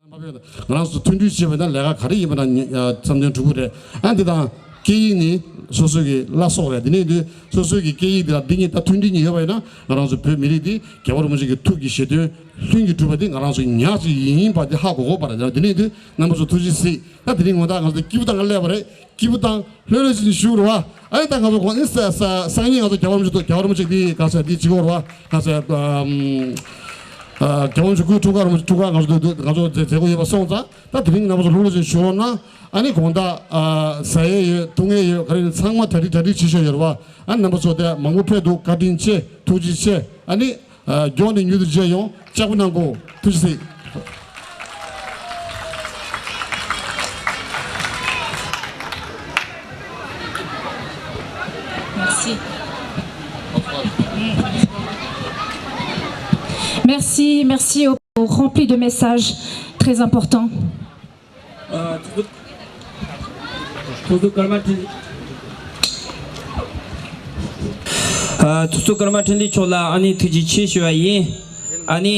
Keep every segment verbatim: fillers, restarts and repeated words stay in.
ང་རང་ཚོ་མཐུན་སྒྲིལ་བྱེད་པ་ན་ལས་ཀ་ག་རེ་ཡིན་པ་ན་ཉེ- ཨ་མཚམས་སྟོན་གྲུབ་ཀྱི་རེད། ཨ་འདི་དང་སྐད་ཡིག་ནི་སོ་སོ་གི་བླ་སྲོག་རེད། འདི་ནས་འདི་སོ་སོ་གི་སྐད་ཡིག་འདི་དང་འདི་གཉིས་ད་མཐུན་སྒྲིལ་གཉིས་ཡོད་པ་ཡིན་ན་ང་རང་ཚོ་བོད་མི་རིགས་འདི་རྒྱལ་བ་རིན་པོ་ཆེ་གི་ཐུགས་ཀྱི་བཞེད་དོན་ལྷུན་གྱིས་གྲུབ་པ་འདི་ང་རང་ཚོ་ཉག་གཅིག་ཡིན་པ་འདི་ཧ་གོ་དགོས་པ་རེད། འདི་ནས་འདི་རྣམ་པ་ཚོ་ཐུགས་རྗེ་གཟིགས། ད་དེ་རིང་ངོ་ད་ང་ཚོ་སྐྱིད་པོ་དང་སླེབས་པ་རེད། སྐྱིད་པོ་དང་ལྷོད་ལྷོད་ཅིག་བཞུགས་རོགས། ཨ་ནི་ད་ང་ཚོ་གོང་ཨིན་ས་ས་སང་ཉིན་ང་ཚོ་རྒྱལ་བ་རིན་པོ་ཆེ་རྒྱལ་བ་རིན་པོ་ཆེ་འདི་ག་ས་འདི་བྱེད་དགོས་རོགས། ག་ས་ཨམ་ཨ་རྒྱལ་བ་རིན་པོ་ཆེ་སྐུའི་འཁྲུངས་སྐར་རིན་པོ་ཆེ་འཁྲུངས་སྐར་ང་ཚོ་འདི་ང་ཚོ་མཛད་མཛད་སྒོ་ཡོད་པ་སོང་ཙང་ད་དེ་རིང་རྣམ་པ་ཚོ་ལྷོད་ལྷོད་ཅིག་བཞུགས་རོགས་གནང་། ཨ་ནི་དགོང་དག་ཨ་ཟ་ཡས་ཡོད་འཐུང་ཡས་ཡོད་ག་རེ་ཡོད་ཚང་མ་གྲ་སྒྲིག་གྲ་སྒྲིག་བྱེད་ཤོག་ཡོད་རེད་བ། ཨ་ནི་རྣམ་པ་ཚོ་དེ་མང་པོ་ཕེབས་འདུག་བཀའ་དྲིན་ཆེ་ཐུགས་རྗེ་ཆེ། ཨ་ནི། ཨ། མགྱོགས་ནས་མྱུར་དུ་མཇལ་ཡོང་། ལྕགས་པོ་གནང་གོ། ཐུགས་རྗེ་ཆེ། Merci. Merci, merci au, au rempli de messages très importants. ཨ། ཐུགས་ཐུགས་ཀརྨ་འཕྲིན་ལས། ཨ། ཐུགས་ཀརྨ་འཕྲིན་ལས་མཆོག་ལ་ཨ་ནི་ཐུགས་རྗེ་ཆེ་ཞུ་བ་ཡིན། ཨ་ནི།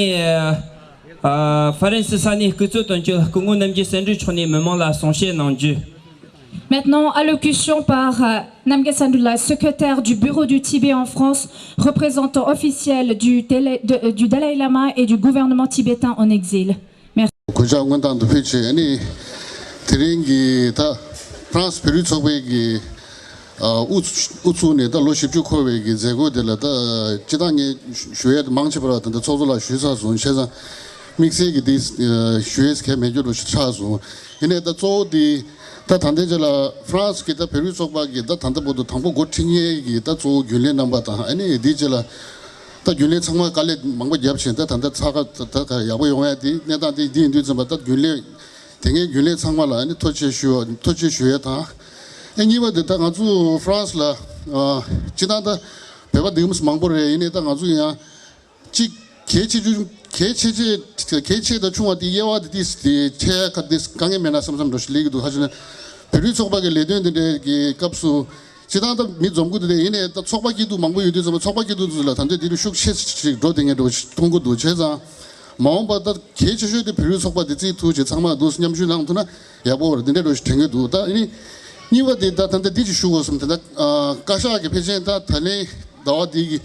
ཨ། ཧྥ་རན་སི་ས་གནས་སྐུ་ཚབ་དོན་གཅོད་སྐུ་ངོ་རྣམ་རྒྱལ་སྲིན་སྒྲོན་མཆོག་ནས་མི་མང་ལ་གསུང་བཤད་གནང་རྒྱུ། Maintenant, allocution par, euh, Namgyal Sandula, secrétaire du bureau du Tibet en France, représentant officiel du Délai-, de, euh, du Dalai Lama et du gouvernement tibétain en exil. Merci. གུས་ཕྱག་སྔོན་དང་དུ་ཕུལ་ཆེད། ཨ་ནི་དེ་རིང་གི་ད་ཧྥ་རན་སི་བོད་རིགས་ཚོགས་པའི་གི་ཨ་དབུ་དབུ་བཙུགས་ནས་ད་ལོ་བཞི་བཅུ་འཁོར་བའི་གི་མཛད་སྒོ་དེ་ལ་ད་སྤྱིར་བཏང་ངས་ཞུ་ཡས་མང་ཆེ་བ་ལ་ད་ལྟ་ཚོགས་གཙོ་ལགས་ཞུས་ཚར་སོང་། བྱས་ཙང་དམིགས་བསལ་གྱི་དེ་ཞུ་ཡས་གལ་མེད་རྒྱུ་འདྲ་ཆགས་སོང་། ཡིན་ནའི་ད་གཙོ་བོ་དེ་ད་ད་ལྟའི་ཆ་ལ་ཧྥ་རན་སི་གི་ད་བོད་རིགས་ཚོགས་པ་གི་ད་ད་ལྟ་བར་དུ་དང་པོ་འགོ་ཁྲིད་མཁན་གྱི་ད་གཙོ་བོ་རྒྱུན་ལས་རྣམ་པ་དང་། ཨ་ནི་དེའི་རྗེས་ལ་ད་རྒྱུན་ལས་ཚང་མ་དཀའ་ལས་མང་པོ་བརྒྱབ་བྱས་ད་ད་ལྟ་ཚགས་ཁ་ད་ད་ཡག་པོ་ཡོང་ཡ་དེ་གནས་སྟངས་དེ་འདི་ཡིན་དུས་ཙམ་པ་ད་རྒྱུན་ལས་དེ་སྔའི་རྒྱུན་ལས་ཚང་མ་ལ་ཨ་ནི་ཐུགས་རྗེ་ཆེ་ཞུ་ཐུགས་རྗེ་ཆེ་ཞུ་ཡས་དང་། ཨ་གཉིས་པ་དེ་ད་ང་ཚོ་ཧྥ་རན་སི་ལ་ཨ་སྤྱིར་བཏང་ད་བོད་པ་འདི་མང་པོ་རེད། ཡིན་ནའི་ད་ང་ཚོ་ཡང་གཅིག་གལ་ཆེ་ཆུང་གལ་ཆེ་ཆེ་གལ་ཆེ་དང་ཆུང་བ་དེ་དབྱེ་བ་དེ་ཏིས་དེ་ཆེ་ཁ་དེ་དཀའ་ངལ་མེད་ན་བསམ་བསམ་འགྲོ་ཞིག་ལེགས་ཀྱི་འདུག་ཧ་ཅང་བོད་རིགས་ཚོགས་པ་གི་ལས་དོན་དེ་འདྲའི་གི་སྐབས་སུ་སྤྱིར་བཏང་ད་མི་འཛོམས་ཀྱི་འདུག་དེ་ཡིན་ནའི་ད་ཚོགས་པ་སྐྱིད་སྡུག་མང་པོ་ཡོད་དུས་ཙམ་པ་ཚོགས་པ་སྐྱིད་སྡུག་ཚོ་ལ་ད་ལྟ་དེ་རུ་ཤུགས་ཆེ་ཞིག་འགྲོ་བསྡད་མཁན་འདྲ་བོ་ཞིག་མཐོང་གི་འདུག་བྱས་ཙང་མ་འོངས་པ་ད་གལ་ཆེ་ཤོས་དེ་བོད་རིགས་ཚོགས་པ་དེ་རྩིས་ཐུག་ཅིག་ཚང་མ་འདུག་མཉམ་ཞུགས་གནང་ཐུབ་ན་ཡག་པོ་རེད། དེ་འདྲ་འདྲ་བོ་ཞིག་དྲན་གྱི་འདུག་ད་ཨ་ནི་གཉིས་པ་དེ་ད་ད་ལྟ་འདི་ཅིག་ཞུ་དགོས་བསམ། དེ་ད་བཀའ་ཤག་གི་ཕལ་ཆེར་ད་ད་ལན་ཟླ་བ་འདི་གི་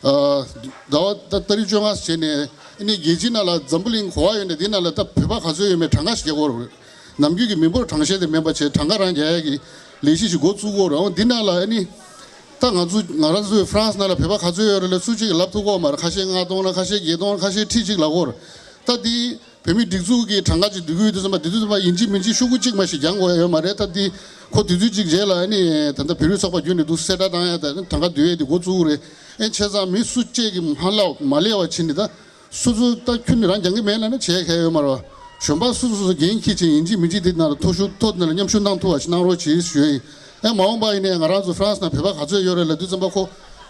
ཟླ་བ་ད་ཏ་རིག་བཅོ་ལྔ་བྱས་ནས་ཨ་ནི་རྒྱལ་སྤྱིའི་ནང་ལ་འཛམ་བུ་གླིང་ག་པར་ཡོད་ནས་འདི་ནང་ལ་ད་བོད་པ་ག་ཚོད་ཡོད་མེད་གྲངས་ཀ་ཞིག་རྒྱག་དགོས་རེད། ནམ་རྒྱུན་གྱི་མི་འབོར་གྲངས་བཤེར་དེ་མིན་པ་བྱས་གྲངས་ཀ་རང་རྒྱག་ཡ་གི་ལས་གཞི་ཞིག་འགོ་བཙུགས་དགོས་རེད། འོ་འདི་ནང་ལ་ཨ་ནི་ད་ང་ཚོ་ང་རང་ཚོའི་ཧྥ་རན་སི་ནང་ལ་བོད་པ་ག་ཚོད་ཡོད་རེད་ལབ་སུ་གཅིག་གིས་ལབ་ཐུབ་ཀྱི་ཡོད་མ་རེད། ཁ་ཤས་ལྔ་སྟོང་ལ་ཁ་ཤས་བརྒྱད་སྟོང་ལ་ཁ་ཤས་ཁྲི་གཅིག་ལབ་ཀྱི་ཡོད་རེད། ད་འདི་བོད་མིའི་སྒྲིག་འཛུགས་ཀྱི་གྲངས་ཀ་ཅིག་བསྡུ་གི་ཡོད་དུས་ཙམ་པ་འདི་དུས་ཙམ་པ་ཡིན་གཅིག་མིན་གཅིག་ཤོག་གུ་གཅིག་མ་ཞིག་རྒྱག་དགོས་ཡ་ཡོད་མ་རེད། ད་འདི་ཁོ་དུས་ཚོད་གཅིག་རྗེས་ལ་ཨ་ནི་ད་ལྟ་བོད་རིགས་ཚོགས་པ་བརྒྱུད་ནས་འདུག་གསལ་བསྒྲགས་བཏང་ཡ་ད་གྲངས་ཀ་བསྡུ་ཡས་འདི་འགོ་བཙུགས་རེད། ཨེ་བྱས་ཙང་མི་སུ་གཅིག་གིས་མ་ལབ་མ་ལས་པ་བྱས་ནས་ད་སོ་སོ་ད་ཁྱོན་ནས་རང་རྒྱག་གི་མེད་ལབ་ན་བྱས་ཁ་ཡོད་མ་རེད་བ། གཞོན་པ་སུ་སོ་སོ་འགན་འཁྱེར་བྱས་ཡིན་གཅིག་མིན་གཅིག་འདི་ནང་ལ་ཐོ་ཤོག་ཐོ་འདི་ནང་ལ་མཉམ་ཞུགས་གནང་ཐུབ་པ་ཞིག་གནང་རོགས་གྱིས་ཞུ་ཡ་ཡིན། ཨེ་མ་འོངས་པ་ཡིན་ནའི་ང་རང་ཚོ་ཧྥ་རན་སི་ནང་བོད་པ་ག་ཚོད་ཡོད་རེད་ལབ་དུས་ཙམ་པ་ཁོ་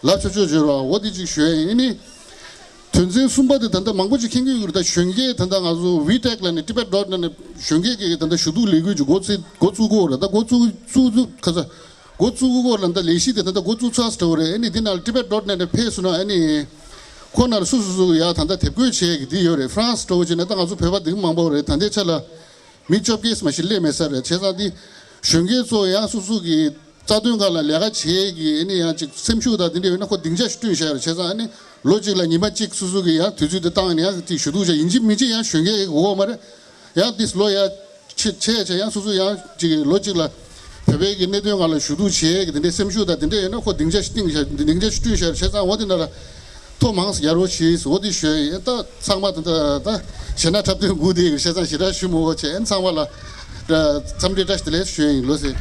ལབ་ཆོག་ཆོག་བརྗོད་རོགས། འོ་འདི་གཅིག་ཞུ་ཡ་ཡིན། ཨ་ནི། དོན་ཚན་གསུམ་པ་དེ་ད་ལྟ་མང་པོ་ཅིག་མཁྱེན་གྱི་ཡོད་ཀྱི་རེད། ད་གཞོན་སྐྱེས་ད་ལྟ་ང་ཚོ་ཝི་ཊེག་ལབ་ནས་ཊི་བེཊ་ཌོཊ་ནེཊ་ནས་གཞོན་སྐྱེས་ཀྱི་ད་ལྟ་ཞུ་གཏུག་ལས་འགུལ་ཅིག་འགོ་ཚུགས་འགོ་བཙུགས་ཀྱི་ཡོད་རེད། ད་འགོ་བཙུགས་བཙུགས་བཙུགས་ག་ཚ་འགོ་བཙུགས་ཀྱི་ཡོད་རེད། ད་ལས་གཞི་དེ་ད་ལྟ་འགོ་བཙུགས་ཚར་ཟེར་བ་རེད། ཨ་ནི་འདི་ནང་ལ་ཊི་བེཊ་ཌོཊ་ནེཊ་ནས་ཕེབས་སོང་ན་ཨ་ནི་ཁོ་ནར་སུ་སུ་སུ་ཡ་ད་ལྟ་དེབ་འགོད་བྱེད་ཀྱི་འདི་ཡོད་རེད། ཧྥ་རན་སི་འདྲ་བོ་བྱས་ན་ད་ང་ཚོ་བོད་པ་འདི་མང་པོ་རེད། ད་ལྟའི་ཆ་ལ། མི་བཅོ་བརྒྱད་མ་ཞིག་སླེབས་མེད་ས་རེད། བྱས་ཙང་འདི་གཞོན་སྐྱེས་ཚོ་ཡང་སོ་སོ་གི་རྩ་དོན་སྒང་ལ་ལས་ཀ་བྱེད་ཀྱི་ཨ་ནི་ཡང་ཅིག་སེམས་ཤུགས་དང་དེ་འདྲ་ཡོད་ན་ཁོ་སྡིངས་ཆ་ཞིག་བསྐྲུན་བཞག་ཡོད་རེད། བྱས་ཙང་ཨ་ནི་ལོ་གཅིག་ལ་ཉི་མ་གཅིག་སོ་སོ་གི་ཡང་དུས་ཚོད་དེ་བཏང་ནས་ཡང་ཅིག་ཞུ་གཏུག་བྱ་ཡིན་གཅིག་མིན་གཅིག་ཡང་གཞོན་སྐྱེས་ཀྱི་དགོས་མ་རེད། ཡང་ཏིས་ལོ་ཡང་ཆེ་ཆེ་ཆེ་ཡང་སོ་སོ་ཡང་ཅིག་ལོ་གཅིག་ལ་བོད་པའི་གི་གནད་དོན་སྒང་ལ་ཞུ་གཏུག་བྱེད་ཀྱི་དེ་འདྲའི་སེམས་ཤུགས་དང་དེ་འདྲ་ཡོད་ན་ཁོ་སྡིངས་ཆ་ཞིག་བཏིང་བཞག་སྡིངས་ཆ་ཞིག་བསྐྲུན་བཞག་རེད། བྱས་ཙང་འོ་དེ་འདྲ་ལ། ཐོ་མང་ཙམ་ཡར་རོ་ཞེས་འོ་དེ་ཞུ་ཡིན། ད་ཚང་མ་ད་ད་ད་ཞེ་ན་འཁྲབ་སྟོན་སྒུག་དེ་ཡོད་ཤེས་ཙང་ཞེ་དྲག་ཞུ་མི་འོ་བྱས། ཨན་ཚང་མ་ལ་འཚམས་འདྲི་བཀྲ་ཤིས་བདེ་ལེགས་ཞུ་ཡིན་ལོ་ཟེར།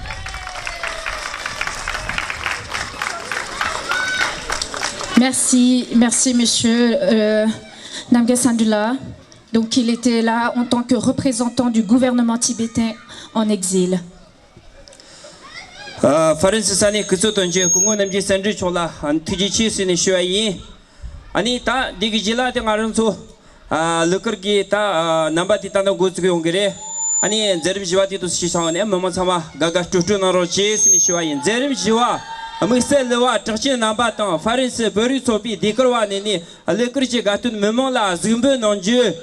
Merci, merci, monsieur, euh, Namgyal Sandula. Donc, il était là en tant que représentant du gouvernement tibétain en exil. ཨ། ཧྥ་རན་སི་ས་གནས་སྐུ་ཚབ་དོན་གཅོད་སྐུ་ངོ་རྣམ་རྒྱལ་སྲིན་སྒྲོན་མཆོག་ལ་ཨ་ཐུགས་རྗེ་ཆེ་ཟེར་ནས་ཞུ་བ་ཡིན། ཨ་ནི་ད་འདི་གི་རྗེས་ལ་དེ་ང་རང་ཚོ་ཨ་གླུ་གར་གྱི་ད་ཨ་རྣམ་པ་དེ་ད་ནང་འགོ་བཙུགས་ཡོང་གི་རེད། ཨ་ནི་མཛད་རིམ་བཞི་པ་དེ་དུས་སུ་ཞིག་སོང་ནས་མི་མང་ཚང་མ་དགའ་དགའ་སྤྲོ་སྤྲོ་གནང་རོགས་བྱེད་ཟེར་ནས་ཞུ་བ་ཡིན། མཛད་རིམ་བཞི་པ་དམིགས་བསལ་གླུ་བ་གྲགས་ཅན་རྣམ་པ་དང་ཧྥ་རན་སི་བོད་རིགས་ཚོགས་པའི་ཟློས་གར་བ་ནས་ནི་གླུ་གར་གྱི་དགའ་སྟོན་མི་མང་ལ་གཟིགས་འབུལ་གནང་རྒྱུ།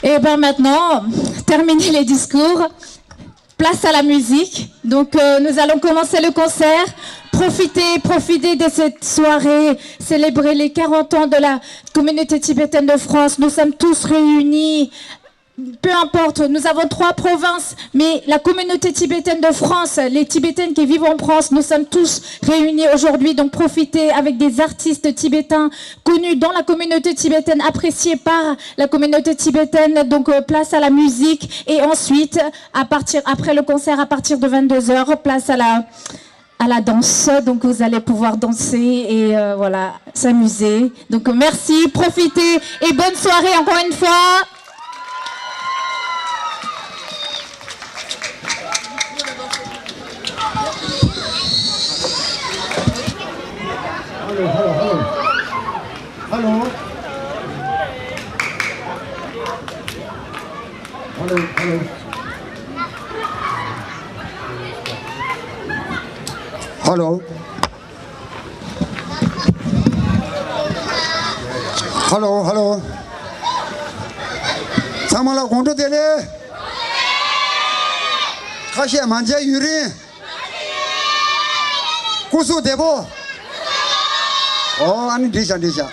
Et bien maintenant, terminez les discours. Place à la musique. Donc euh, nous allons commencer le concert. Profitez, profitez de cette soirée, célébrer les quarante ans de la communauté tibétaine de France. Nous sommes tous réunis. Peu importe, nous avons trois provinces, mais la communauté tibétaine de France, les Tibétaines qui vivent en France, nous sommes tous réunis aujourd'hui. Donc profitez avec des artistes tibétains connus dans la communauté tibétaine, appréciés par la communauté tibétaine. Donc euh, place à la musique et ensuite, à partir, après le concert, à partir de vingt-deux heures, place à la, à la danse. Donc vous allez pouvoir danser et euh, voilà, s'amuser. Donc merci, profitez et bonne soirée encore une fois. Hello, hello, hello. Hello. Hello, hello. Hello. Hello, hello. ཚང་མ་ལ་དགོང་དྲོ་བདེ་ལེགས། ཁ་ཤས་མ་མཇལ་ཡུན་རིང་། སྐུ་གཟུགས་བདེ་པོ། ཨོ་ཨ་ནི་འགྲིག་ཤག་འགྲིག་ཤག་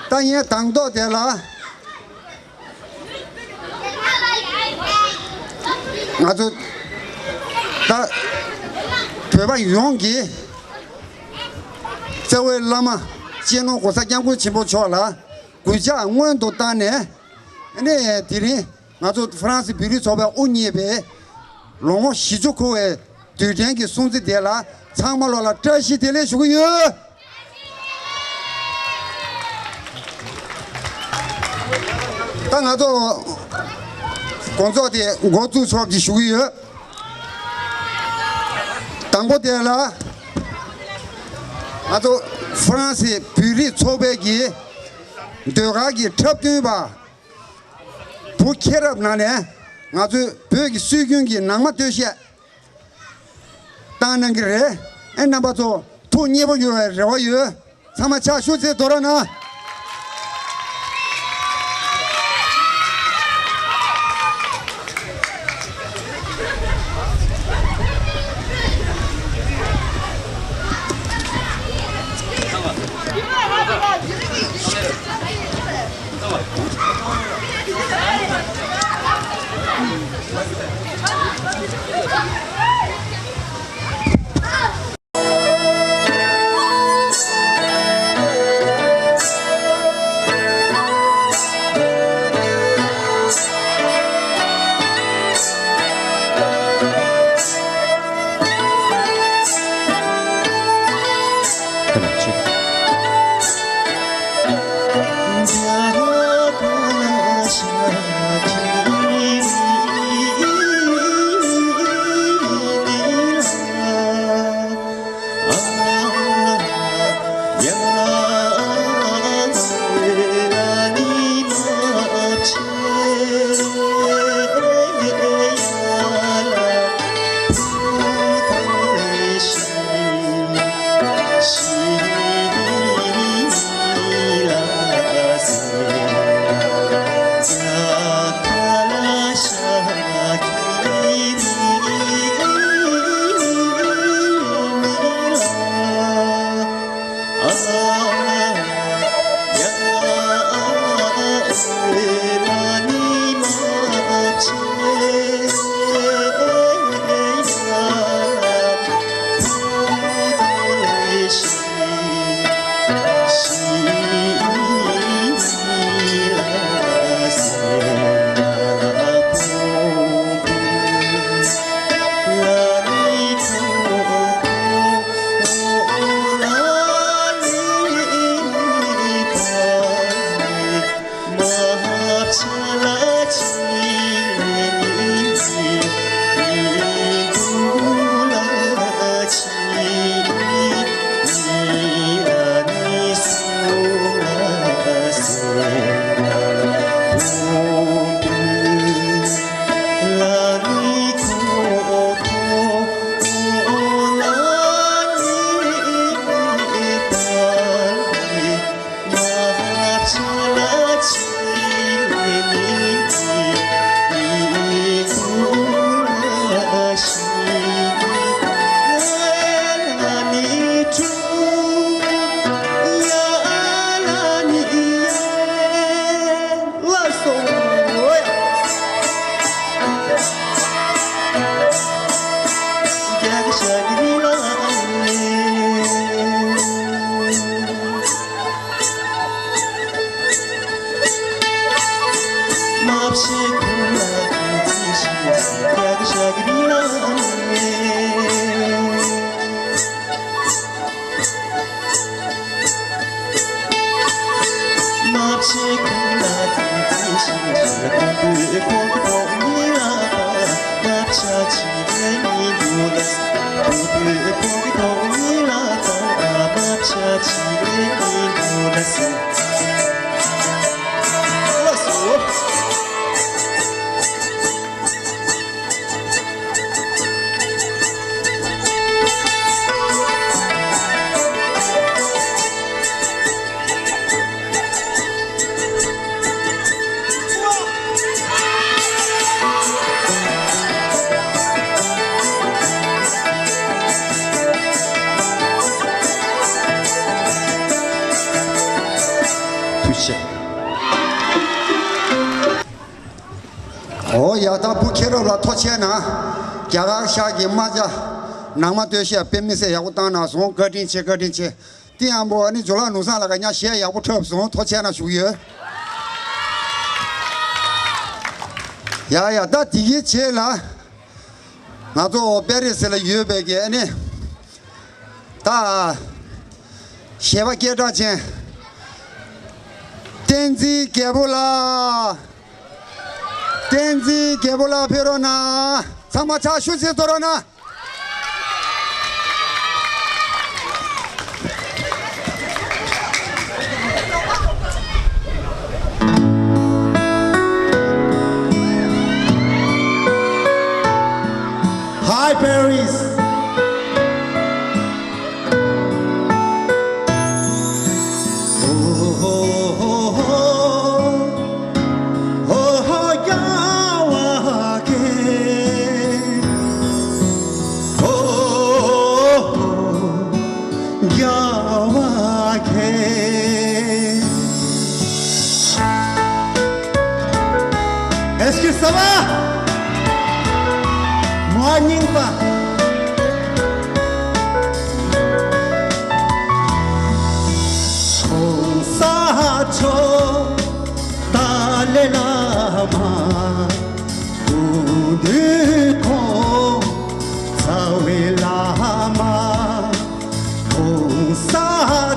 ད་ངས་དང་ཐོག་དེ་ལ། ང་ཚོ་ད་བོད་པ་ཡོངས་ཀྱི་རྩ་བའི་བླ་མ་སྤྱི་ནོར་༸གོང་ས་༸སྐྱབས་མགོན་ཆེན་པོ་མཆོག་ལ་གུས་ཕྱག་སྔོན་དུ་བཏང་ནས། ཨ་ནི་དེ་རིང་ང་ཚོ་ཧྥ་རན་སི་བོད་རིགས་ཚོགས་པས་དབུ་བརྙེས་པའི་ལོ་ངོ་བཞི་བཅུ་འཁོར་བའི་དུས་དྲན་གྱི་སྲུང་བརྩི་དེ་ལ་ཚང་མ་ལོ་ལ་བཀྲ་ཤིས་བདེ་ལེགས་ཞུ་གི་ཡོད། ད་ང་ཚོ་དགོང་ཚོགས་དེ་འགོ་བཙུགས་ཆོག་ཅེས་ཞུ་གི་ཡོད། དང་པོ་དེ་ལ་ང་ཚོ་ཧྥ་རན་སི་བོད་རིགས་ཚོགས་པའི་གི་ཟློས་གར་གྱི་འཁྲབ་སྟོན་པ་བུ་མཁྱེན་རབ་ནང་ནས་ང་ཚོའི་བོད་ཀྱི་སྲོལ་རྒྱུན་གྱི་ནང་མ་སྟོད་གཞས། བཏང་གནང་གི་རེད། ཨེ་རྣམ་པ་ཚོ་ཐུགས་མཉེས་པོ་ཡོང་བའི་རེ་བ་ཡོད། ཚང་མ་ཕྱག་ཤུགས་ཆེ་རྡོག་རོལ་གནང་། ཡག་ཐང་བུ་ཁྱེད་རབ་ལ་ཐོ་ཆེ་ན། རྒྱ་གར་ཤག་གི་རྨ་བྱ། ནང་མ་སྟོད་གཞས་དཔེ་མི་སྲིད་ཡག་པོ་བཏང་ན་བཟུང་བཀའ་དྲིན་ཆེ་བཀའ་དྲིན་ཆེ། ཏི་ཡང་པོ་ཨ་ནི་ཇོ་ལགས་ནུ་སང་ལ་ག་ཉག་གཞས་ཡག་པོ་འཁྲབ་བཟུང་ཐོ་ཆེ་ན་ཞུ་གི་ཡོད། ཡ་ཡ་ད་དེ་གི་རྗེས་ལ། ང་ཚོ་པེ་རི་སི་ལ་ཡོད་པའི་གི་ཨ་ནི། ད། གཞས་པ་སྐད་གྲགས་ཅན། བསྟན་འཛིན་རྒྱལ་པོ་ལགས། བསྟན་འཛིན་རྒྱལ་པོ་ལགས་ཕེབས་རོགས་གནང་། ཚང་མ་ཕྱག་ཤུགས་ཆེ་གཏོང་རོགས་གནང་། Hi Paris. Est-ce que ça va? མོ་རྙིང་པ། གོང་ས་མཆོག་ཏཱ་ལའི་བླ་མ། སྐུ་མདུན་ཁོང་རྩ་བའི་བླ་མ། གོང་ས་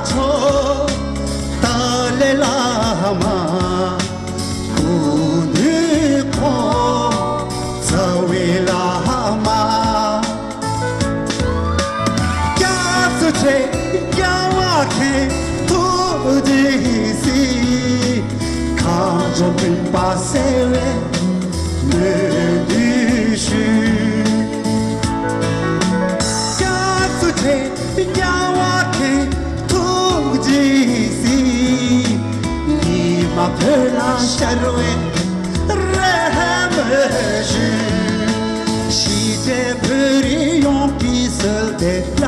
མཆོག་ཏཱ་ལའི་བླ་མ། སྐུ་མདུན་ཁོང་རྩ་བའི་བླ་མ། སྐྱབས་སུ་མཆི། རྒྱལ་བ་མཁྱེན། ཐུགས་རྗེས་གཟིགས། ཁམས་བཟང་སྤྲུལ་པ་གསལ་བའི་སྨོན་འདུན་ཞུ། སྐྱབས་སུ་མཆི། རྒྱལ་བ་མཁྱེན། ཐུགས་རྗེས་གཟིགས། ཉི་མ་བོད་ལ་ཤར་བའི་རེ་སྨོན་ཞུ། གཞིས་བྱེས་བོད་རིགས་ཡོངས་ཀྱི་གསོལ་འདེབས་ལ།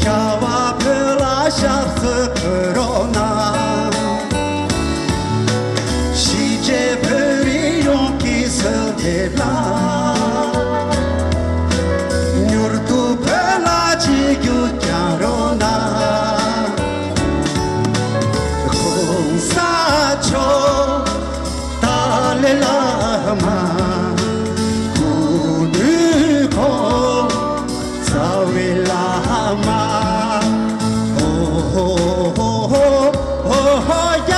རྒྱལ་བ་བོད་ལ་ཞབས་སུ་འཁོད་རོགས་གནང་། གཞིས་བྱེས་བོད་རིགས་ཡོངས་ཀྱི་གསོལ་འདེབས་ལ། མྱུར་དུ་བོད་ལ་གཅིག་གྱུར་བསྐྱངས་རོགས་གནང་། གོང་ས་མཆོག་ཏཱ་ལའི་བླ་མ། སྐུ་མདུན་ཁོང་རྩ་བའི་བླ་མ། ཧོ་ཧོ་ཧོ་ཧོ་ཧོ་ཡ།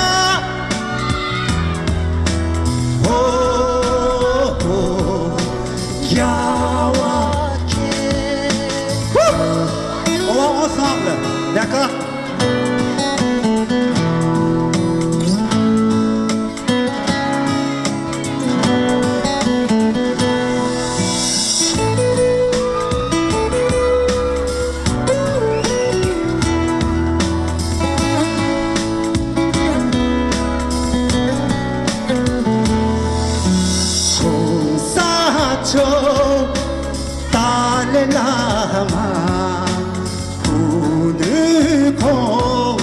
ཧོ་ཧོ་རྒྱལ་བ་མཁྱེན། ཧུ། ཨོ་ཨོ་སམ་ལ་ལ་ཀ། གོང་ས་མཆོག་ཏཱ་ལའི་བླ་མ། སྐུ་མདུན་ཁོང་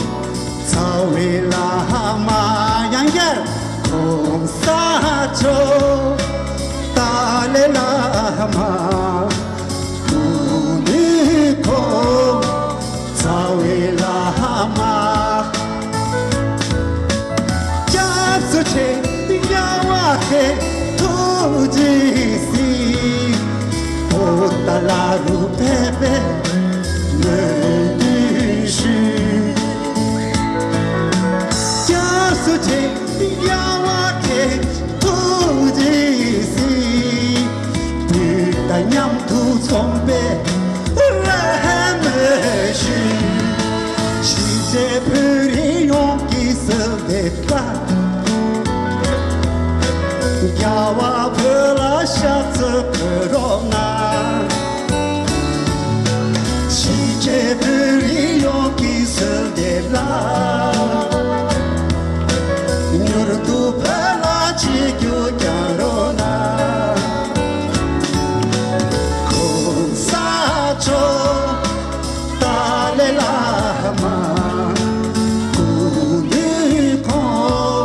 རྩ་བའི་བླ་མ། ཡང་བསྐྱར། གོང་ས་མཆོག་ཏཱ་ལའི་བླ་མ། སྐུ་མདུན་ཁོང་རྩ་བའི་བླ་མ། སྐྱབས་སུ་མཆི། རྒྱལ་བ་མཁྱེན། ཐུགས་རྗེས་གཟིགས། བོད་ལ་རུ་ཕེབས་པའི་སྨོན་འདུན་ཞུ། སྐྱབས་སུ་མཆི། རྒྱལ་བ་མཁྱེན། ཐུགས་རྗེས་གཟིགས། བོད་དང་མཉམ་དུ་འཛོམས་པའི་རེ་སྨོན་ཞུ། གཞིས་བྱེས་བོད་རིགས་ཡོངས་ཀྱི་གསོལ་འདེབས་ལ། རྒྱལ་བ་བོད་ལ་ཞབས་སུ་འཁོད་རོགས་གནང་། གཞིས་བྱེས་བོད་རིགས་ཡོངས་ཀྱི་གསོལ་འདེབས་ལ། མྱུར་དུ་བོད་ལ་གཅིག་གྱུར་བསྐྱངས་རོགས་གནང་། གོང་ས་མཆོག་ཏཱ་ལའི་བླ་མ། སྐུ་མདུན་ཁོང་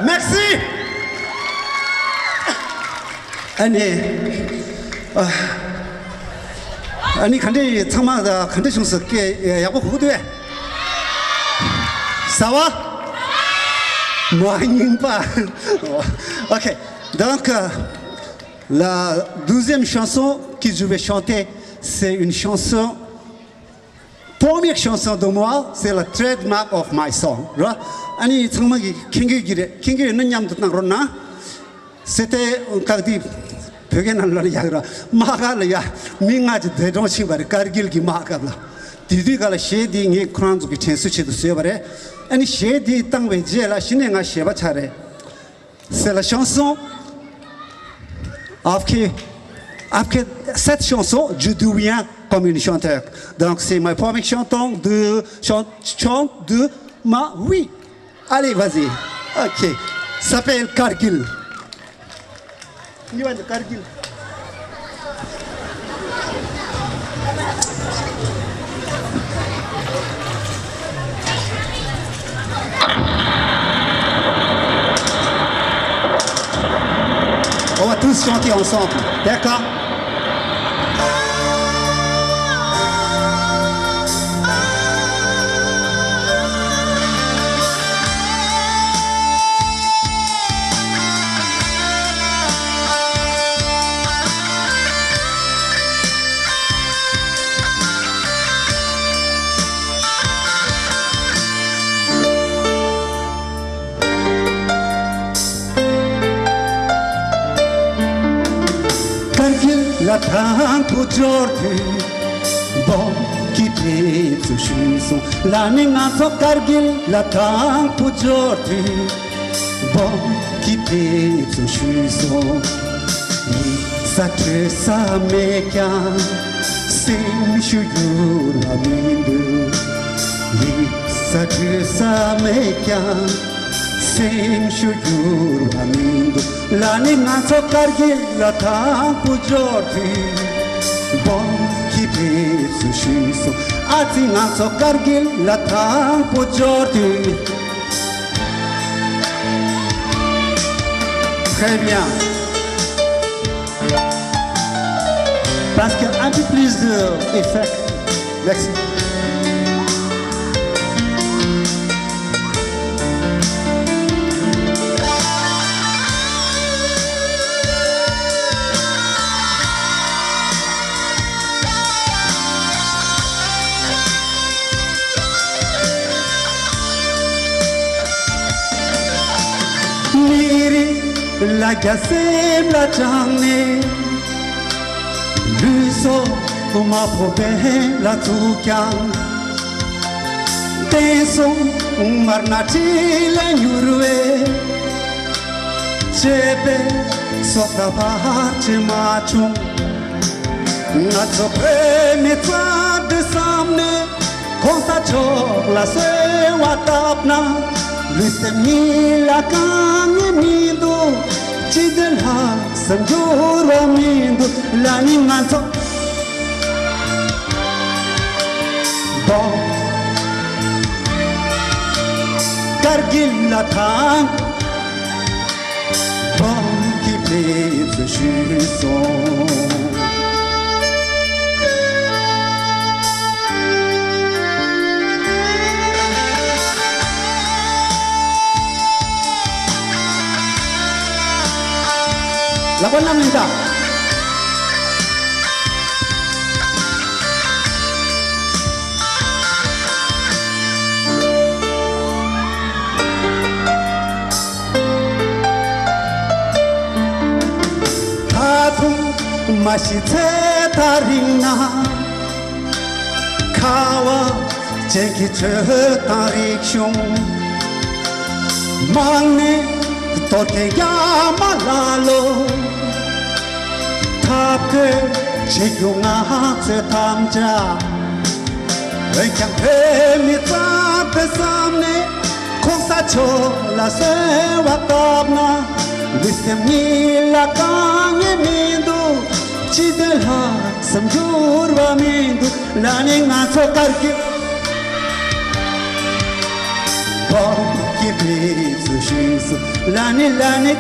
Merci. ཨ་ནི། ཨ་ནི་ག་འདྲ་ཡིན། ཚང་མ་ག་འདྲ་བྱུང་སོང་། སྐད་ཡག་པོ་གོ་གི་འདུག་གས། Ça va? མ་ཡིན་པ། Ok. Donc, euh, la douzième chanson que je vais chanter, c'est une chanson, première chanson de moi, c'est la trademark of my song. ར། ཨ་ནི་ཚང་མ་གིས་མཁྱེན་གྱི་ཡོད་ཀྱི་རེད། མཁྱེན་གྱི་ཡོད་ན་མཉམ་དུ་གནང་རོགས་གནང་། C'était un quartier བོད་སྐད་ནང་ལ་ཡག་ར། དམག་སྒར་ལ་ཡ་མི་ལྔ་ཅིག་འདས་གྲོངས་ཕྱིན་པ་རེད། ཀར་གིལ་གྱི་དམག་སྐབས་ལ། དེ་དུས་སྐབས་ལ་གཞས་འདི་ངས་ཁོ་རང་ཚོ་གི་དྲན་གསོ་ཆེད་དུ་བཟོས་པ་རེད། ཨ་ནི་གཞས་འདི་བཏང་བའི་རྗེས་ལ་གཞི་ནས་ང་གཞས་པ་ཆགས་རེད། C'est la chanson. Après, après cette chanson, je deviens comme une chanteur. Donc c'est ma première chanson de, chan-, chant de ma vie. Allez, vas-y. Ok. S'appelle Kargil. Ñu wàññi Kargil. On va tous chanter ensemble, d'accord? ཀར་གིལ་ལ་དང་པོ་འབྱོར་དུས། འབུམ་གྱིས་ཕེབས་སུ་ཞུས་སོང་། ལ་ནི་ང་ཚོ་ཀར་གིལ་ལ་དང་པོ་འབྱོར་དུས། འབུམ་གྱིས་ཕེབས་སུ་ཞུས་སོང་། ཡིག་ཚང་འཕྲོད་ས་མེད་ཀྱང་། སེམས་ཤུགས་འགྱུར་བ་མི་འདུག་ཡིག་ཚང་འཕྲོད་ས་མེད་ཀྱང་། སེམས་ཤུགས་འགྱུར་བ་མི་འདུག་ལ་ནི་ང་ཚོ་ཀར་གིལ་ལ་དང་པོ་འབྱོར་དུས། འབུམ་གྱིས་ཕེབས་སུ་ཞུས་སོང་། ཨ་ཙི་ང་ཚོ་ཀར་གིལ་ལ་དང་པོ་འབྱོར་དུས། Très bien. Parce que un peu plus de effet. Merci. མི་རིགས་ལ་རྒྱ་སེམས་ལ་དྲངས་ནས། ལུས་སྲོག་མ་ཕོག་པའི་ལ་ཚུགས་ཀྱང་། བསྟན་སྲུང་མར་སྣ་ཁྲིད་ལ་མྱུར་བའི། གཅེས་པའི་སྲོག་ལ་བར་ཆད་མ་བྱུང་། ང་ཚོ་བོད་མི་རྩ་འདི་བསམ་ནས། གོང་ས་མཆོག་ལ་གསོལ་བ་བཏབ་ན། ལུས་སེམས་གཉིས་ལ་དཀའ་ངལ་མི་འདུག་སྤྱི་དོན་ལྷག་བསམ་འགྱུར་བ་མི་འདུག་ལ་ནི་ང་ཚོ་འབུམ་ཀར་གིལ་ལ་དང་འབུམ་གྱིས་ཕེབས་སུ་ཞུས་སོང་། ལག་པ་བསྣམས་ལེན་ད། ད་དུང་མ་ཤི་ཚེ་ད་རིང་ན། ཁ་བ་ ཅན་གྱི་ཆོས་དང་རིག་གཞུང་། མང་ནས་གཏོར་མཁན་ཡ་མ་ལ་ལོ། འཐབ་རྩོད་བྱེད་རྒྱུ་ང་ཚོས་དམ་བཅའ། འོན་ཀྱང་བོད་མི་རྩ་བའི་བསམ་ནས་གོང་ས་མཆོག་ལ་གསོལ་བ་བཏབ་ན། ལུས་སེམས་གཉིས་ལ་དཀའ་ངལ་མི་འདུག་སྤྱི་དོན་ལྷག་བསམ་འགྱུར་བ་མི་འདུག་ལ་ནི་ང་ཚོ་དཀར་གྱི། བོད་ཀྱི་ཕེབས་བསུ་ཞུས་སོང་། ལ་ནི་ལ་ནི།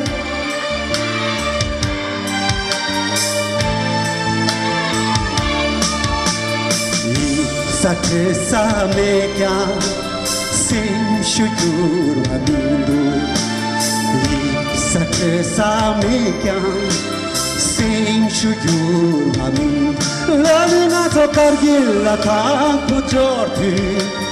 ཡིག་ཚང་བྲིས་ས་མེད་ཀྱང་སེམས་ཤུགས་འགྱུར་བ་མི་འདུག་ཡིག་ཚང་བྲིས་ས་མེད་ཀྱང་སེམས་ཤུགས་འགྱུར་བ་མི་འདུག་ལ་ནི་ང་ཚོ་དཀར་གྱི་ལ་དྭགས་པོ་འབྱོར་དུས།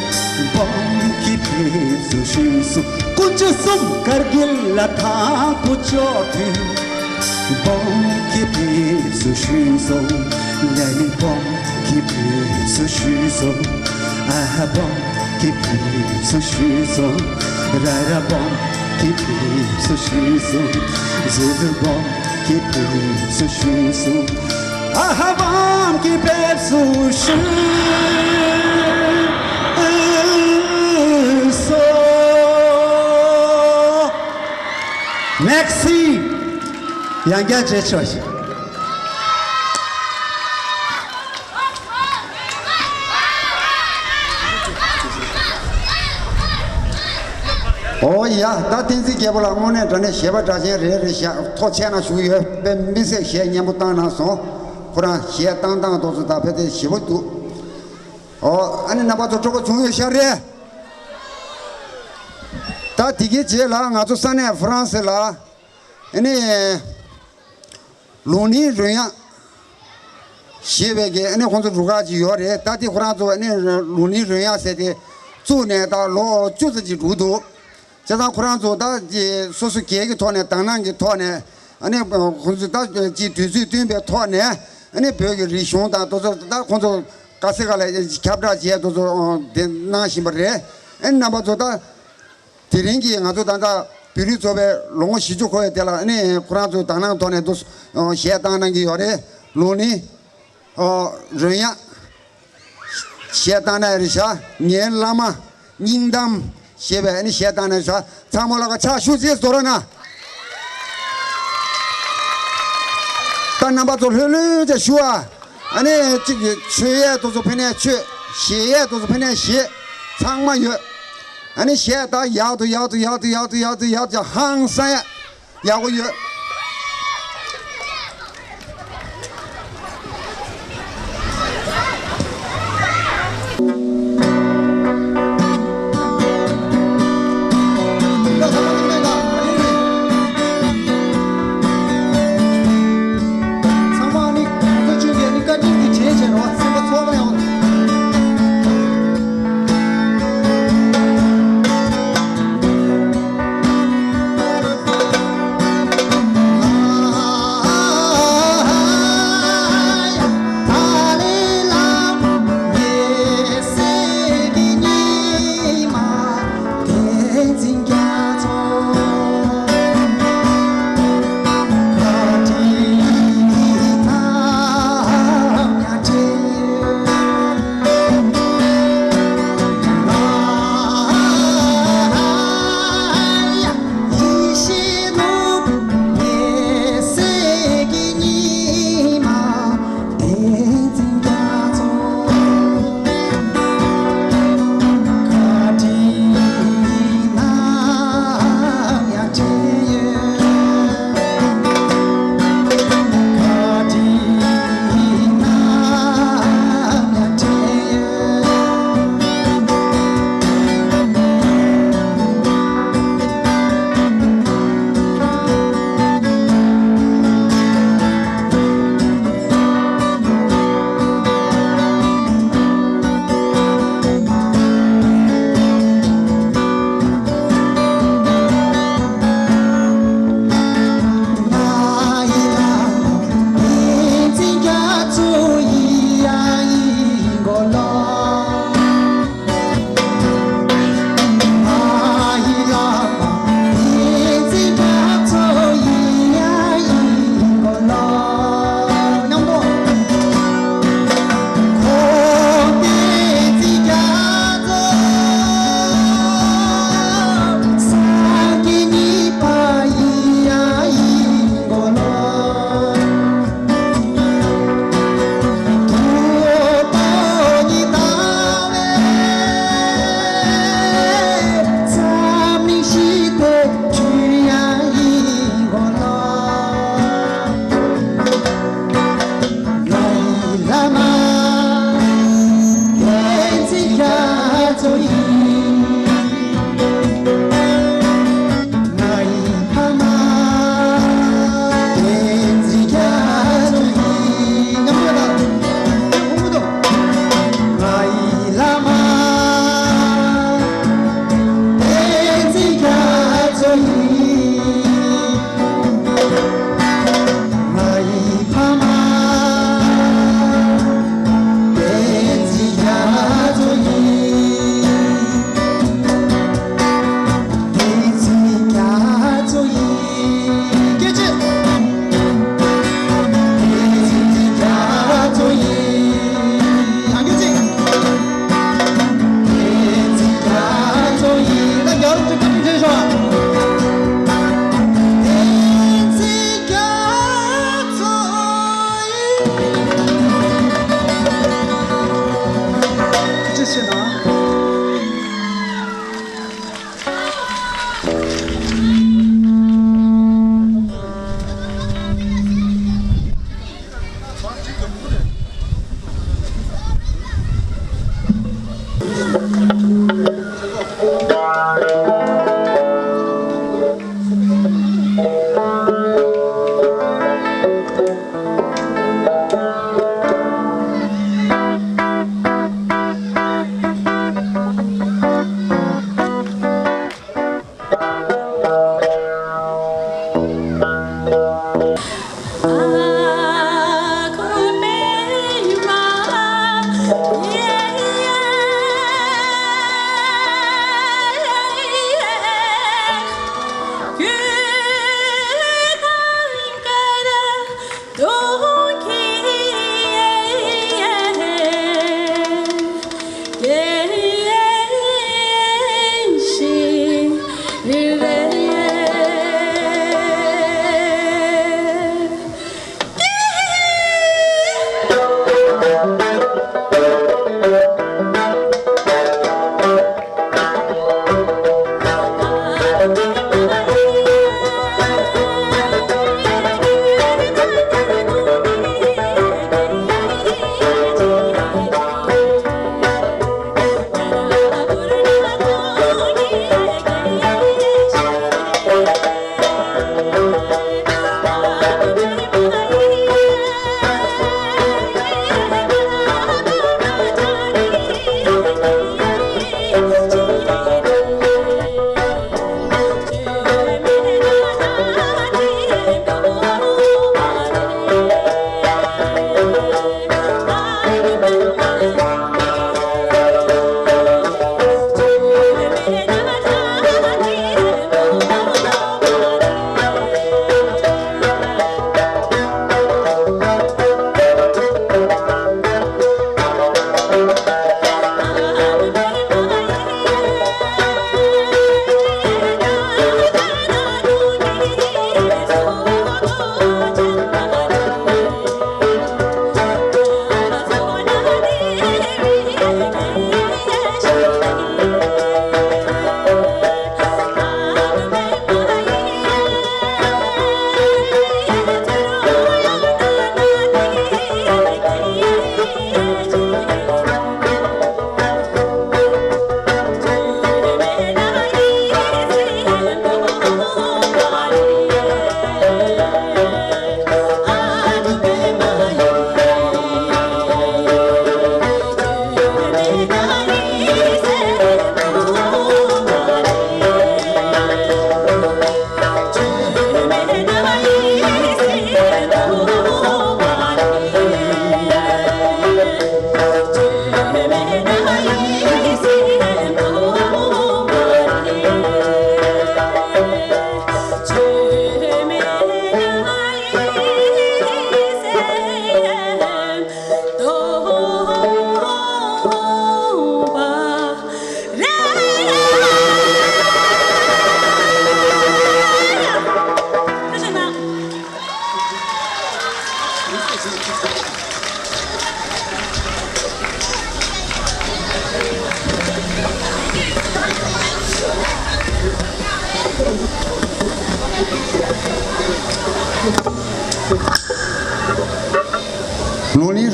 བོད་ཀྱི་ཕེབས་བསུ་ཞུས་སོང་། དཀོན་མཆོག་གསུམ་དཀར་གྱི་ལ་དྭགས་པོ་འབྱོར་དུས། བོད་ཀྱི་ཕེབས་བསུ་ཞུས་སོང་། ལ་ནི་བོད་ཀྱི་ཕེབས་བསུ་ཞུས་སོང་། ཨ་ཧ་བོད་ཀྱི་ཕེབས་བསུ་ཞུས་སོང་། ར་ར་བོད་ཀྱི་ཕེབས་བསུ་ཞུས་སོང་། ཟུ་ཟུ་བོད་ཀྱི་ཕེབས་བསུ་ཞུས་སོང་། ཨ་ཧ་བོད་ཀྱི་ཕེབས་བསུ་ཞུས་སོང་། Merci. ཡང་བསྐྱར་རྗེས་ཆོག་ཞུ། ཨོ་ཡ། ད་བསྟན་འཛིན་རྒྱལ་པོ་ལགས་དངོས་གནས་དྲང་གནས་གཞས་པ་གྲགས་ཅན་རེད་རེད་ཤག་ཐོག་ཆད་ན་ཞུ་གི་ཡོད། དཔེ་མི་སྲིད་གཞས་སྙན་པོ་བཏང་གནང་སོང་། ཁོ་རང་གཞས་བཏང་སྟངས་དེ་ཚོ་ད་དཔེ་དེ་ཞེ་པོ་འདུག་ཨོ་ཨ་ནི་རྣམ་པ་ཚོ་སྤྲོ་པོ་བྱུང་ཡོད་ཤག་རེད། ད་དེ་གའི་རྗེས་ལ་ང་ཚོ་ས་གནས་ཧྥ་རན་སི་ལ་ཨ་ནི། ལུང་ནིང་རོལ་དབྱངས་ཞེས་པའི་གི་ཨ་ནི་ཁོང་ཚོ་རུ་ཁག་ཅིག་ཡོད་རེད། ད་དེ་ཁོ་རང་ཚོ་ཨ་ནི་ལུང་ནིང་རོལ་དབྱངས་ཟེར་ཏེ་བཙུགས་ནས་ད་ལོ་བཅུ་ཙམ་ཅིག་འགྲོ་འདུག་བྱས་ཙང་ཁོ་རང་ཚོ་ད་ཅི་སོ་སོ་སྒེར་གྱི་ཐོག་ནས་དག་སྣང་གི་ཐོག་ནས་ཨ་ནི་ཁོང་ཚོ་ད་ཅི་དུས་ཚོད་བསྟུན་པའི་ཐོག་ནས་ཨ་ནི་བོད་ཀྱི་རིག་གཞུང་དང་དེ་ཚོ་ད་ཁོང་ཚོ་དགའ་སེ་ག་ལ་ཁྱབ་བསྒྲགས་བྱས་དེ་ཚོ་དེ་གནང་བཞིན་པ་རེད། ཨ་ནི་རྣམ་པ་ཚོ་ད། དེ་རིང་གི་ང་ཚོ་ད་ལྟ་བོད་རིགས་ཚོགས་པའི་ལོ་ངོ་བཞི་བཅུ་འཁོར་བའི་དེ་ལ་ཨ་ནི་ཁོ་རང་ཚོའི་དག་སྣང་ཐོག་ནས་འདུག་གཞས་བཏང་གནང་གི་ཡོད་རེད། ལུང་ནིང་རོལ་དབྱངས་གཞས་བཏང་གནང་རེད་ཤག་ངའི་བླ་མ་སྙིང་གཏམ་ཞེས་པའི་ཨ་ནི་གཞས་བཏང་གནང་རེད་ཤག་ཚང་མ་ལོག་ག་ཕྱག་ཤུགས་ཆེ་བཟོ་རོགས་གནང་། ད་རྣམ་པ་ཚོ་ལྷོད་ལྷོད་ཅིག་ཞུ་ཨ། ཨ་ནི་གཅིག་གིས་མཆོད་ཡས་དེ་ཚོ་ཕ་ནས་མཆོད། བཞེས་ཡས་དེ་ཚོ་ཕ་ནས་བཞེས། ཚང་མ་ཡོད། ཨ་ནི་གཞས་ད་ཡག་ཏུ་ཡག་ཏུ་ཡག་ཏུ་ཡག་ཏུ་ཡག་ཏུ་ཡག་ཏུ་ཡག་ཏུ་ཧང་སང་ཡ་ཡག་པོ་ཡོད། ཚང་མ་ནི་གང་ཚོ་བཅུག་ནས་ནི་བཀའ་དྲིན་གྱི་དྲིན་ཆེ་རོ། སེམས་པ་ཚོགས་པ་ཡོང་།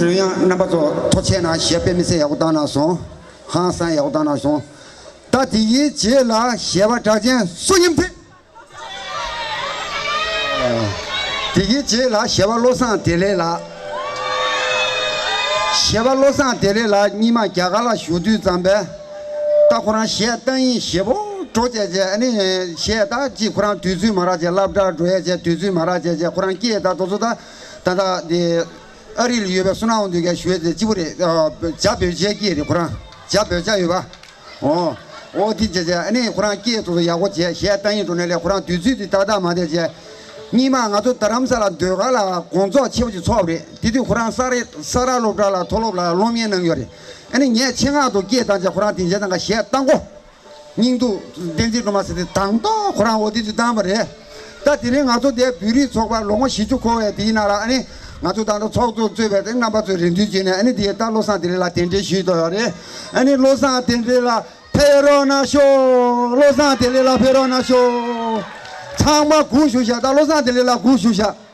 རོལ་དབྱངས། རྣམ་པ་ཚོ་ཐུགས་རྗེ་གནང་། གཞས་དཔེ་མི་སྲིད་ཡག་པོ་བཏང་གནང་སོང་། ཧང་སང་ཡག་པོ་བཏང་གནང་སོང་། ད་དེ་ཡི་རྗེས་ལ་གཞས་པ་གྲགས་ཅན་བསོད་སྙོམས་ཐེ། དེ་གི་རྗེས་ལ་གཞས་པ་བློ་བཟང་བདེ་ལེགས་ལགས། གཞས་པ་བློ་བཟང་བདེ་ལེགས་ལགས་སྔོན་མ་རྒྱ་གར་ལ་བཞུགས་དུས་ཙམ་པས། ད་ཁོ་རང་གཞས་བཏང་ཡིན་ཞེ་པོ་འགྲོ་བྱས་བྱས། ཨ་ནི་གཞས་ད་ཅིག་ཁོ་རང་དུས་ཚོད་མ་རག་བྱས། སློབ་གྲྭ་འགྲོ་ཡས་བྱས་དུས་ཚོད་མ་རག་བྱས་བྱས། ཁོ་རང་སྐད་ད་དེ་ཚོ་ད་ད་ད་དེ་ཨ་རི་ལ་ཡོད་པའི་བསོད་ནམས་དབང་འདུས་ཀྱིས་ཞུ་ཡས་དེ་གཅིག་པུ་རེད། ཨ། རྒྱ་བོད་ཆས་སྐད་རེད། ཁོ་རང་རྒྱ་བོད་ཆས་ཡོད་པ། ཨོ། ཨོ་དེ་བྱས་བྱས། ཨ་ནི་ཁོ་རང་སྐད་དེ་ཚོ་ཡག་པོ་བྱས། གཞས་བཏང་ཡིན་འགྲོ་ནས་ལས་ཁོ་རང་དུས་ཚོད་དེ་ཏག་ཏག་མ་བསྡད་བྱས། སྔོན་མ་ང་ཚོ་རྡ་རམ་ས་ལ་ཟློས་གར་ལ་དགོང་ཚོགས་ཆེ་པོ་ཅིག་ཚོགས་པ་རེད། དེ་དུས་ཁོ་རང་ས་ར་ས་ར་སློབ་གྲྭ་ལ་མཐོ་སློབ་ལ་སློབ་གཉེར་གནང་ཡོད་རེད། ཨ་ནི་ངས་ཆེད་མངགས་དུ་སྐད་བཏང་བྱས། ཁོ་རང་དེ་འཇའ་ཐང་ག་གཞས་བཏང་གོ། སྙིང་སྡུག་བསྟན་འཛིན་སྒྲོལ་མ་ཟེར་དེ་དང་ཐོག་ཁོ་རང་འོ་དེ་དུས་བཏང་བ་རེད། ད་དེ་རིང་ང་ཚོ་འདིར་བོད་རིགས་ཚོགས་པ་ལོ་ངོ་བཞི་བཅུ་འཁོར་བའི་དེའི་ནང་ལ། ཨ་ནི་ང་ཚོ་ད་ལྟ་ཚོགས་གཙོ་གཙོས་པའི་དེ་རྣམ་པ་ཚོས་རེ་འདུན་བྱས་ནས། ཨ་ནི་དེ་ད་བློ་བཟང་བདེ་ལེགས་ལགས་གདན་འདྲེན་ཞུས་དོ་ཡོད་རེད། ཨ་ནི་བློ་བཟང་བདེ་ལེགས་ལགས་ཕེབས་རོགས་གནང་ཤོག་བློ་བཟང་བདེ་ལེགས་ལགས་ཕེབས་རོགས་གནང་ཤོག་ཚང་མ་སྒུག་བཞུགས་ཤག་ད་བློ་བཟང་བདེ་ལེགས་ལགས་སྒུག་བཞུགས་ཤག